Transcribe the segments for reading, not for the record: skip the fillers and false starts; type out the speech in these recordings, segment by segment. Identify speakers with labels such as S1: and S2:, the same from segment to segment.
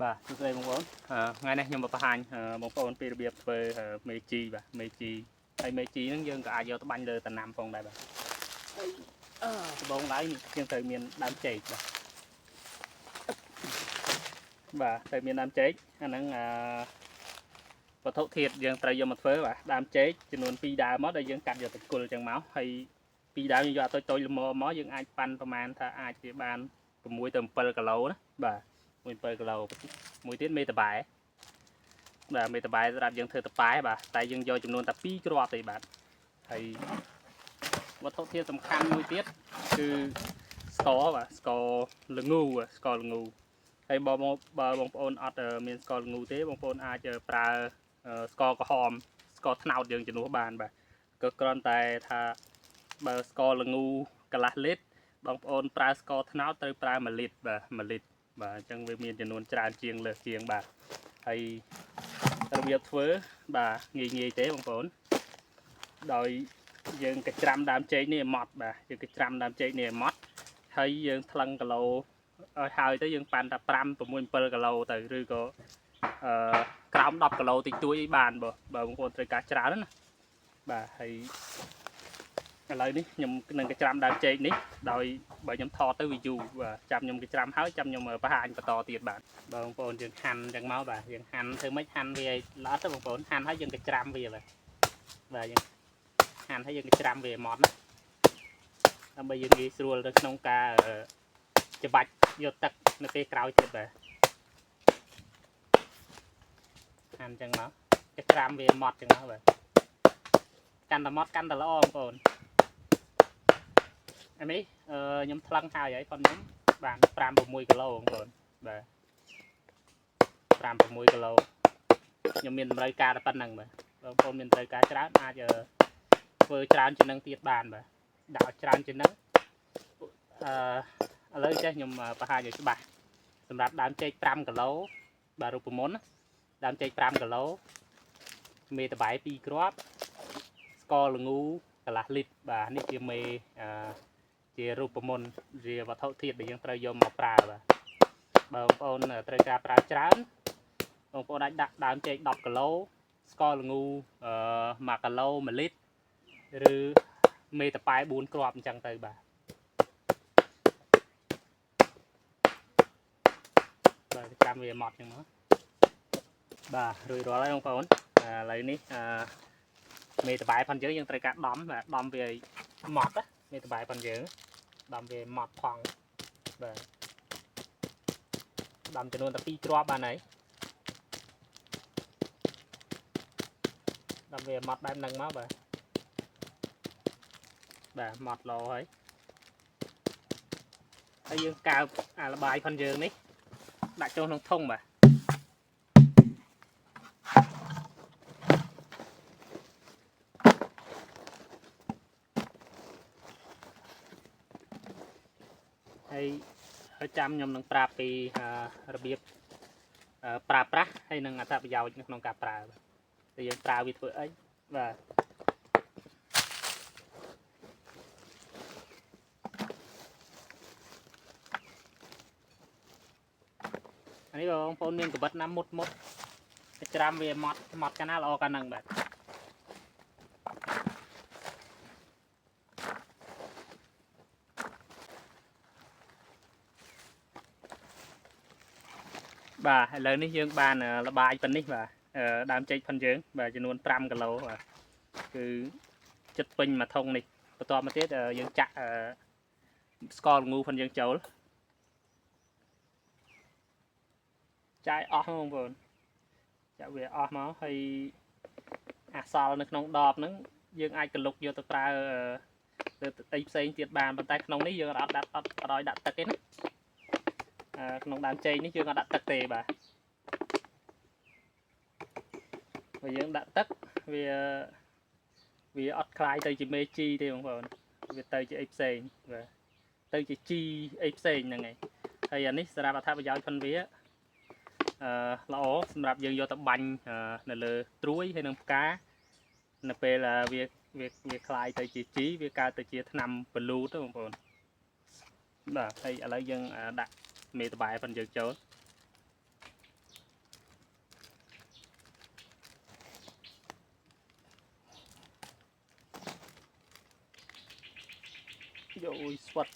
S1: បាទសួស្តីបងប្អូនថ្ងៃនេះខ្ញុំមកបង្ហាញបងប្អូនពីរបៀបធ្វើមេជីបាទមេជីហើយមេជីហ្នឹងយើងក៏អាចយកទៅបាញ់លើដំណាំផងដែរបាទហើយដំបូងឡើយយើងត្រូវមានដើមចេកបាទបាទត្រូវមានដើមចេកអាហ្នឹងវត្ថុធាតុយើងត្រូវយកមកធ្វើបាទដើមចេកចំនួន2ដើមមកដែលយើងកាត់យកទៅគល់ចឹងមកហើយ2ដើមយើងយកតូចៗល្មមមកយើងអាចប៉ាន់ប្រមាណថាអាចជាបាន6ទៅ7គីឡូណាបាទ7គីឡូមួយទៀតមេតបែបាទមេតបែសម្រាប់យើងធ្វើតប៉ែបាទតែយើងយកចំនួនតែ2គ្រាប់ទេបាទហើយវត្ថុធាតុសំខាន់មួយទៀតគឺស្ករបាទស្ករល្ងូស្ករល្ងូហើយបើបងប្អូនអត់មានស្ករល្ងូទេបងប្អូនអាចប្រើស្ករក្រហមស្ករត្នោតយើងជំនួសបានបាទក៏គ្រាន់តែថាបើស្ករល្ងូកន្លះលីត្របងប្អូនប្រើស្ករត្នោតត្រូវប្រើ1លីត្របាទ1លីត្របាទអញ្ចឹងវាមានចំនួនច្រើនជាងលើសជាងបាទហើយរបៀបធ្វើបាទងាយងាយទេបងប្អូនដោយយើងកច្រាំដើមចេកនេះឲ្យម៉ត់បាទយើងកច្រាំដើមចេកនេះឲ្យម៉ត់ហើយយើងថ្លឹងគីឡូឲ្យហើយទៅយើងប៉ាន់តែ5 6 7គីឡូទៅឬក៏ក្រោម10គីឡូតិចតួចអីបានបើបងប្អូនត្រូវការច្រើនណាបាទហើយឥឡូវនេះខ្ញុំនឹងកច្រាំដើមចេកនេះដោយបើខ្ញុំថតទៅវាយូរបាទចាំខ្ញុំកច្រាំហើយចាំខ្ញុំបង្ហាញបន្តទៀតបាទបងប្អូនយើងហាន់អញ្ចឹងមកបាទយើងហាន់ធ្វើម៉េចហាន់វាឲ្យល្អទៅបងប្អូនហាន់ហើយយើងកច្រាំវាបាទបាទយើងហាន់ហើយយើងកច្រាំវាឲ្យម៉ត់ណាដើម្បីយើងងាយស្រួលនៅក្នុងការច្បាច់យកទឹកនៅពេលក្រោយទៀតបាទហាន់អញ្ចឹងមកកច្រាំវាម៉ត់អញ្ចឹងមកបាទកាន់តែម៉ត់កាន់តែល្អបងប្អូនអានេះខ្ញុំថ្លឹងហើយហើយប៉ុនខ្ញុំបាន5 6គីឡូបងប្អូនបាទ5 6គីឡូខ្ញុំមានតម្រូវការតែប៉ុណ្្នឹងបាទបងប្អូនមានតម្រូវការច្រើនអាចធ្វើច្រើនជាងនឹងទៀតបានបាទដាក់ឲ្យច្រើនជាងនឹងឥឡូវចេះខ្ញុំបង្ហាញឲ្យច្បាស់សម្រាប់ដើមចេក5គីឡូបាទរូបមន្តដើមចេក5គីឡូមេតបែ2គ្រាប់ស្ករល្ងូកន្លះលីត្របាទនេះជាមេជារូបមន្តជាវត្ថុធាតុដែលយើងត្រូវយកមកប្រើបាទបើបងប្អូនត្រូវការប្រើច្រើនបងប្អូនអាចដាក់ដើមចេក10គីឡូស្ករល្ងូ1គីឡូ1លីត្រឬមេតប៉ែ4គ្រាប់អញ្ចឹងទៅបាទបាទចាំវាម៉ត់អញ្ចឹងមកបាទរួចរាល់ហើយបងប្អូនឥឡូវនេះមេតបែផងយើងយើងត្រូវការដំបាទដំវាឲ្យម៉ត់ណាមេតបែផងយើងដំវាម៉ត់ផងបាទដំចំនួនតែ2គ្រាប់បានហើយដំវាម៉ត់បែបហ្នឹងមកបាទបាទម៉ត់ល្អហើយហើយយើងកើបអាលបាយផងយើងនេះដាក់ចូលក្នុងធុងបាទហើយចាំខ្ញុំនឹងប្រាប់ពីរបៀបប្រើប្រាស់ហើយនឹងអត្ថប្រយោជន៍នៅក្នុងការប្រើតែយើងប្រើវាធ្វើអីបាទអានេះបងប្អូនមានកបិតណាមុតមុតច្រាំវាម៉ត់ម៉ត់កាលណាល្អកាលហ្នឹងបាទបាទឥឡូវនេះយើងបានលបាយប៉ុណ្នេះបាទដើមចេកផិនយើងបាទចំនួន5គីឡូបាទគឺចិត្តពេញមួយធុងនេះបន្ទាប់មកទៀតយើងចាក់ស្ករល្ងូផិនយើងចូលចាយអស់បងប្អូនចាក់វាអស់មកហើយអាសល់នៅក្នុងដបហ្នឹងយើងអាចកលុកយកទៅប្រើទៅអីផ្សេងទៀតបានប៉ុន្តែក្នុងនេះយើងអត់ដាក់អត់ឲ្យដាក់ទឹកទេណាក្នុងដើមចេកនេះយើងអត់ដាក់ទឹកទេបាទបើយើងដាក់ទឹកវាអត់คล้ายទៅជាមេជីទេបងប្អូនវាទៅជាអីផ្សេងបាទទៅជាជីអីផ្សេងហ្នឹងឯងហើយអានេះសម្រាប់អត្ថប្រយោជន៍ផងវាល្អសម្រាប់យើងយកទៅបាញ់នៅលើត្រួយហើយនឹងផ្កានៅពេលវាคล้ายទៅជាជីវាកើតទៅជាថ្នាំពលូតបងប្អូនបាទហើយឥឡូវយើងដាក់មេតបែប៉ុនយើងចូល យកអុយស្វិត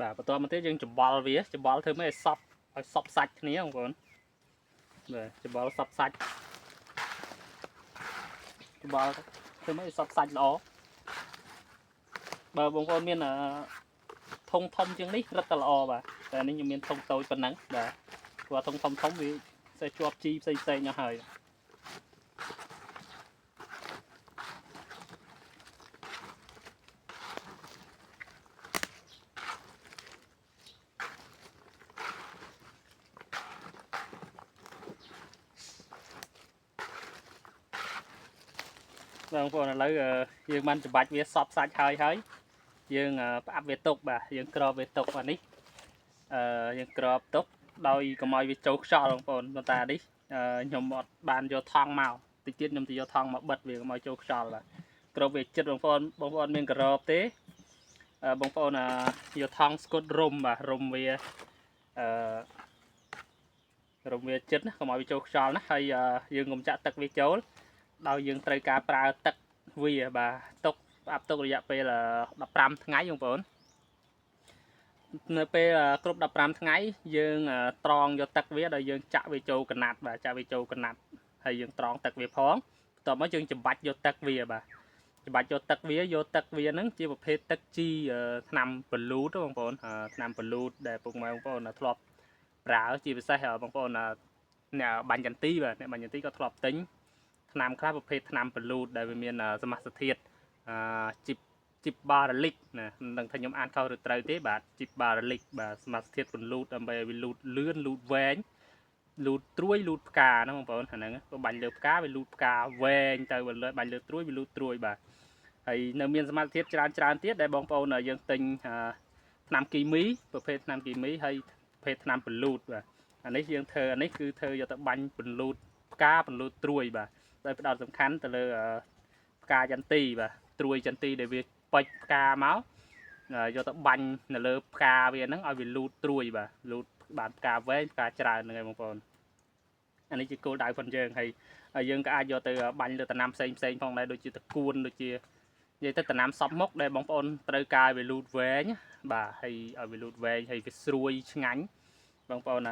S1: បាទបន្តមកទៀតយើងច្បល់វាច្បល់ធ្វើម៉េចឲ្យសប់ឲ្យសប់សាច់គ្នាបងប្អូនបាទច្បល់សប់សាច់ច្បល់ធ្វើម៉េចឲ្យសប់សាច់ល្អបើបងប្អូនមានធុងធំជាងនេះរឹតតែល្អបាទតែនេះខ្ញុំមានធុងតូចប៉ុណ្ណឹងបាទព្រោះធុងធំធំវាសេះជាប់ជីផ្សេងផ្សេងអស់ហើយបងប្អូនឥឡូវយើងបានច្បាច់វាសប់សាច់ហើយហើយយើងផ្អាប់វាទុកបាទយើងក្របវាទុកអានេះយើងក្របទុកដោយកុំឲ្យវាចូលខ្យល់បងប្អូនប៉ុន្តែនេះខ្ញុំអត់បានយកថង់មកតិចទៀតខ្ញុំទៅយកថង់មកបិទវាកុំឲ្យចូលខ្យល់បាទក្របវាចិត្តបងប្អូនបងប្អូនមានក្របទេបងប្អូនយកថង់ស្គុតរុំបាទរុំវារុំវាចិត្តណាកុំឲ្យវាចូលខ្យល់ណាហើយយើងកុំចាក់ទឹកវាចូលដោយយើងត្រូវការប្រើទឹកវាបាទទុកផ្អាប់ទុករយៈពេល15ថ្ងៃបងប្អូននៅពេលគ្រប់15ថ្ងៃយើងត្រងយកទឹកវាដោយយើងចាក់វាចូលកណាត់បាទចាក់វាចូលកណាត់ហើយយើងត្រងទឹកវាផងបន្ទាប់មកយើងច្បាច់យកទឹកវាបាទច្បាច់យកទឹកវាយកទឹកវាហ្នឹងជាប្រភេទទឹកជីថ្នាំបលូតបងប្អូនថ្នាំបលូតដែលពុកម៉ែបងប្អូនធ្លាប់ប្រើជាពិសេសបងប្អូនអ្នកបាញ់ចន្ទីបាទអ្នកបាញ់ចន្ទីក៏ធ្លាប់ទិញថ្នាំខ្លះប្រភេទថ្នាំបលូតដែលវាមានសមាសធាតុជីបបារលិកណាមិនដឹងថាខ្ញុំអានខុសឬត្រូវទេបាទជីបបារលិកបាទសមាសធាតុពន្លូតដើម្បីឲ្យវាលូតលឿនលូតវែងលូតត្រួយលូតផ្កាណាបងប្អូនអាហ្នឹងបើបាញ់លើផ្កាវាលូតផ្កាវែងទៅបើបាញ់លើត្រួយវាលូតត្រួយបាទហើយនៅមានសមាសធាតុច្រើនច្រើនទៀតដែលបងប្អូនយើងទិញថ្នាំគីមីប្រភេទថ្នាំគីមីហើយប្រភេទថ្នាំពន្លូតបាទអានេះយើងធ្វើអានេះគឺធ្វើយកទៅបាញ់ពន្លូតផ្កាពន្លូតត្រួយបាទដោយផ្ដោតសំខាន់ទៅលើផ្កាចន្ទីបាទត្រួយចន្ទីដែលវាពេចផ្កាមកយកទៅបាញ់នៅលើផ្កាវាហ្នឹងឲ្យវាលូតត្រួយបាទលូតបានផ្កាវែងផ្កាច្រើនហ្នឹងឯងបងប្អូនអានេះជាគោលដៅផងយើងហើយយើងក៏អាចយកទៅបាញ់លើដំណាំផ្សេងផ្សេងផងដែរដូចជាតកួនដូចជានិយាយទៅដំណាំសពមុខដែលបងប្អូនត្រូវការឲ្យវាលូតវែងបាទហើយឲ្យវាលូតវែងហើយវាស្រួយឆ្ងាញ់បងប្អូន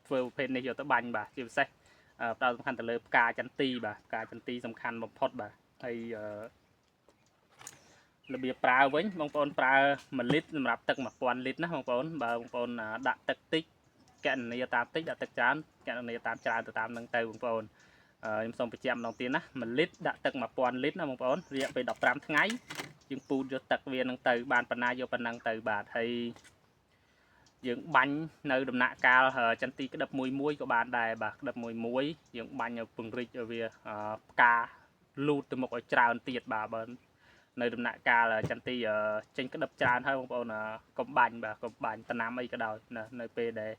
S1: ធ្វើប្រភេទនេះយកទៅបាញ់បាទជាពិសេសផ្ដោតសំខាន់ទៅលើផ្កាចន្ទីបាទផ្កាចន្ទីសំខាន់បំផុតបាទហើយរបៀបប្រើវិញបងប្អូនប្រើ1លីត្រសម្រាប់ទឹក1000លីត្រណាបងប្អូនបើបងប្អូនដាក់ទឹកតិចកណនីតាមតិចដាក់ទឹកច្រើនកណនីតាមច្រើនទៅតាមនឹងទៅបងប្អូនខ្ញុំសូមបញ្ជាក់ម្ដងទៀតណា1លីត្រដាក់ទឹក1000លីត្រណាបងប្អូនរយៈពេល15ថ្ងៃយើងពូតយកទឹកវានឹងទៅបានប៉ុណ្ណាយកប៉ុណ្ណឹងទៅបាទហើយយើងបាញ់នៅដំណាក់កាលចន្ទីក្តឹបមួយមួយក៏បានដែរបាទក្តឹបមួយមួយយើងបាញ់ឲ្យពង្រីកឲ្យវាផ្កាលូតទៅមុខឲ្យច្រើនទៀតបាទបើនៅដំណាក់កាលចន្ទីចេញក្តឹបច្រើនហើយបងប្អូនកុំបាញ់បាទកុំបាញ់ដំណាំអីក៏ដោយនៅពេលដែល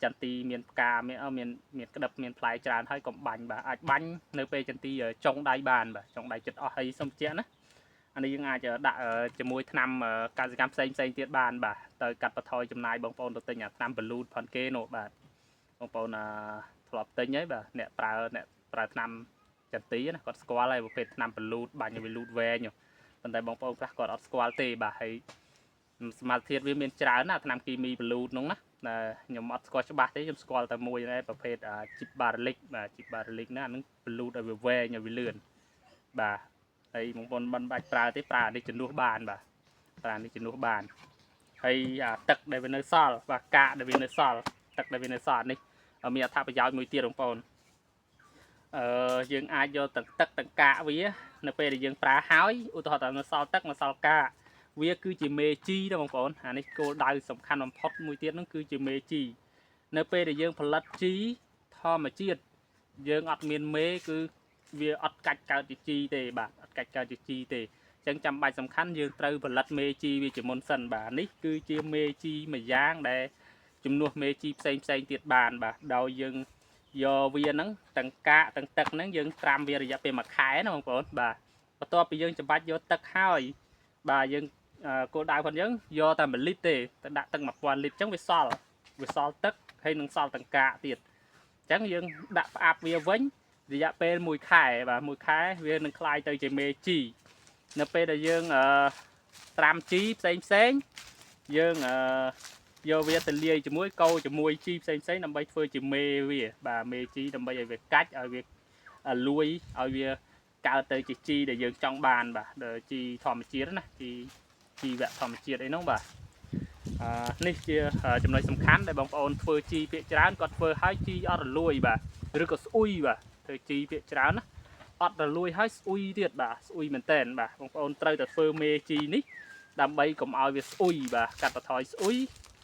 S1: ចន្ទីមានផ្កាមានមានក្តឹបមានផ្លែច្រើនហើយកុំបាញ់បាទអាចបាញ់នៅពេលចន្ទីចុងដៃបានបាទចុងដៃចិត្តអស់ហើយសូមបញ្ជាក់ណាអានេះយើងអាចដាក់ជាមួយថ្នាំកសិកម្មផ្សេងផ្សេងទៀតបានបាទទៅកាត់បន្ថយចំណាយបងប្អូនទៅទិញអាថ្នាំបលូតផនគេនោះបាទបងប្អូនធ្លាប់ទិញហើយបាទអ្នកប្រើថ្នាំចន្ទីណាគាត់ស្គាល់ហើយប្រភេទថ្នាំបលូតបាញ់ឲ្យវាលូតវែងប៉ុន្តែបងប្អូនខ្លះគាត់អត់ស្គាល់ទេបាទហើយសមាធិវាមានច្រើនណាថ្នាំគីមីបលូតនោះណាខ្ញុំអត់ស្គាល់ច្បាស់ទេខ្ញុំស្គាល់តែមួយដែរប្រភេទជីបបារលិកបាទជីបបារលិកណាអានឹងបលូតឲ្យវាវែងឲ្យវាលឿនបាទហើយបងប្អូនមិនបាច់ប្រើទេប្រើនេះជំនួសបានបាទប្រើនេះជំនួសបានហើយអាទឹកដែលវានៅសល់បាទកាកដែលវានៅសល់ទឹកដែលវានៅសល់នេះមានអត្ថប្រយោជន៍មួយទៀតបងប្អូនយើងអាចយកទាំងទឹកទាំងកាកវានៅពេលដែលយើងប្រើហើយឧទាហរណ៍ថានៅសល់ទឹកនៅសល់កាកវាគឺជាមេជីណាបងប្អូនអានេះគោលដៅសំខាន់បំផុតមួយទៀតហ្នឹងគឺជាមេជីនៅពេលដែលយើងផលិតជីធម្មជាតិយើងអត់មានមេគឺវាអត់កាច់កើតជាជីទេបាទអត់កាច់កើតជាជីទេអញ្ចឹងចាំបាច់សំខាន់យើងត្រូវផលិតមេជីវាជាមុនសិនបាទនេះគឺជាមេជីមួយយ៉ាងដែលជំនួសមេជីផ្សេងផ្សេងទៀតបានបាទដោយយើងយកវាហ្នឹងទាំងកាកទាំងទឹកហ្នឹងយើងត្រាំវារយៈពេល1ខែណាបងប្អូនបាទបន្ទាប់ពីយើងច្បាច់យកទឹកហើយបាទយើង គោលដៅរបស់យើងយកតែ1លីត្រទេទៅដាក់ទឹក1000លីត្រអញ្ចឹងវាសល់ទឹកហើយនឹងសល់តង្កាកទៀតអញ្ចឹងយើងដាក់ផ្អាប់វាវិញរយៈពេល1ខែបាទ1ខែវានឹងក្លាយទៅជាមេជីនៅពេលដែលយើងអឺត្រាំជីផ្សេងផ្សេងយើងអឺយកវាទៅលាយជាមួយកូរជាមួយជីផ្សេងផ្សេងដើម្បីធ្វើជាមេវាបាទមេជីដើម្បីឲ្យវាកាច់ឲ្យវាលួយឲ្យវាកើតទៅជាជីដែលយើងចង់បានបាទដល់ជីធម្មជាតិណាជីជីវៈធម្មជាតិអីហ្នឹងបាទអឺនេះជាចំណុចសំខាន់ដែលបងប្អូនធ្វើជីភាគច្រើនគាត់ធ្វើឲ្យជីអត់រលួយបាទឬក៏ស្អុយបាទធ្វើជីភាគច្រើនណាអត់រលួយហើយស្អុយទៀតបាទស្អុយមែនតែនបាទបងប្អូនត្រូវតែធ្វើមេជីនេះដើម្បីកុំឲ្យវាស្អុយបាទកាត់បន្ថយស្អុយ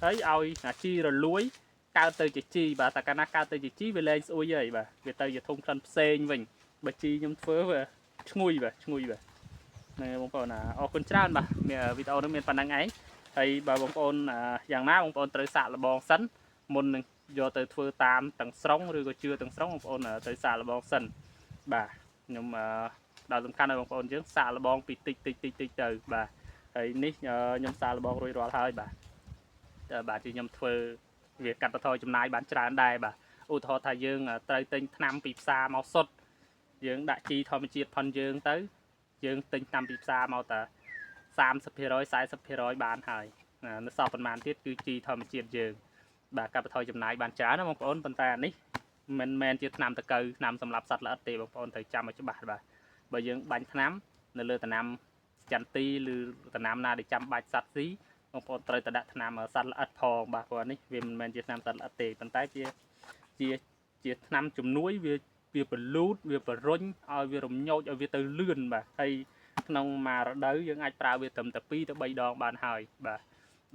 S1: ហើយឲ្យអាជីរលួយកើតទៅជាជីបាទតែកាលណាកើតទៅជាជីវាលែងស្អុយហើយបាទវាទៅជាធុំក្លិនផ្សេងវិញបើជីខ្ញុំធ្វើវាឈ្ងុយបាទឈ្ងុយបាទហ្នឹងហើយបងប្អូនណាអរគុណច្រើនបាទមានវីដេអូនេះមានប៉ុណ្ណឹងឯងហើយបើបងប្អូនយ៉ាងណាបងប្អូនត្រូវសាកល្បងសិនមុននឹងយកទៅធ្វើតាមទាំងស្រុងឬក៏ជឿទាំងស្រុងបងប្អូនត្រូវសាកល្បងសិនបាទខ្ញុំដល់សំខាន់ឲ្យបងប្អូនយើងសាកល្បងពីតិចតិចតិចតិចទៅបាទហើយនេះខ្ញុំសាកល្បងរួចរាល់ហើយបាទតែបាទជាខ្ញុំធ្វើវាកាត់បន្ថយចំណាយបានច្រើនដែរបាទឧទាហរណ៍ថាយើងត្រូវទិញថ្នាំពីផ្សារមកសុទ្ធយើងដាក់ជីធម្មជាតិផនយើងទៅយើងទិញថ្នាំពីផ្សារមកតា30% 40%បានហើយនៅសល់ប៉ុន្មានទៀតគឺជីធម្មជាតិយើងបាទកាត់បន្ថយចំណាយបានច្រើនណាបងប្អូនប៉ុន្តែអានេះមិនមែនជាថ្នាំតកៅថ្នាំសម្រាប់សត្វល្អិតទេបងប្អូនត្រូវចាំឲ្យច្បាស់បាទបើយើងបាញ់ថ្នាំនៅលើដំណាំចន្ទីឬដំណាំណាដែលចាំបាច់សត្វស៊ីបងប្អូនត្រូវតែដាក់ថ្នាំសត្វល្អិតផងបាទព្រោះនេះវាមិនមែនជាថ្នាំសត្វល្អិតទេប៉ុន្តែជាជាជាថ្នាំជំនួយវាវាបលូតវាបរុញឲ្យវារំញោចឲ្យវាទៅលឿនបាទហើយក្នុងមួយរដូវយើងអាចប្រើវាត្រឹមតែ2ទៅ3ដងបានហើយបាទ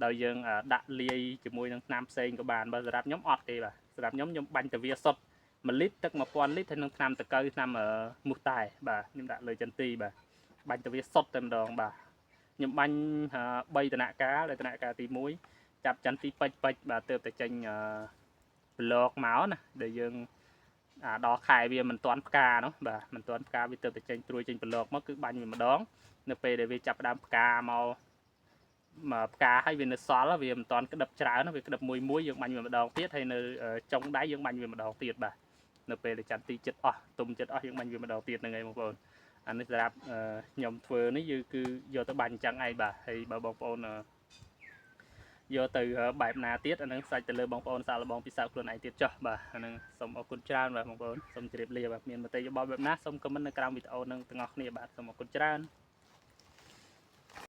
S1: ដោយយើងដាក់លាយជាមួយនឹងថ្នាំផ្សេងក៏បានបើសម្រាប់ខ្ញុំអត់ទេបាទសម្រាប់ខ្ញុំខ្ញុំបាញ់តែវាសុទ្ធ1លីត្រទឹក1000លីត្រហើយនឹងថ្នាំតកៅថ្នាំមូសតែបាទខ្ញុំដាក់លើចន្ទីបាទបាញ់តែវាសុទ្ធតែម្ដងបាទខ្ញុំបាញ់3ដំណាក់កាលដែលដំណាក់កាលទី1ចាប់ចន្ទីពេជ្រពេជ្របាទទើបតែចេញប្លុកមកណាដែលយើងអាដល់ខែវាមិនទាន់ផ្កានោះបាទមិនទាន់ផ្កាវាទើបតែចេញត្រួយចេញប្លុកមកគឺបាញ់វាម្ដងនៅពេលដែលវាចាប់ផ្ដើមផ្កាមកមកផ្កាហើយវានៅសល់វាមិនទាន់ក្តឹបច្រើនវាក្តឹបមួយមួយយើងបាញ់វាម្ដងទៀតហើយនៅចុងដៃយើងបាញ់វាម្ដងទៀតបាទនៅពេលដែលចន្ទីចិត្តអស់ទុំចិត្តអស់យើងបាញ់វាម្ដងទៀតហ្នឹងហើយបងប្អូនអានេះសម្រាប់ខ្ញុំធ្វើនេះយើងគឺយកទៅបាញ់អញ្ចឹងឯងបាទហើយបើបងប្អូនយកទៅបែបណាទៀតអានឹងសាច់ទៅលើបងប្អូនសាកល្បងពិសោធន៍ខ្លួនឯងទៀតចុះបាទអានឹងសូមអរគុណច្រើនបាទបងប្អូនសូមជម្រាបលាបាទមានមតិយោបល់បែបណាសូម comment នៅក្រោមវីដេអូនឹងទាំងអស់គ្នាបាទសូមអរគុណច្រើន។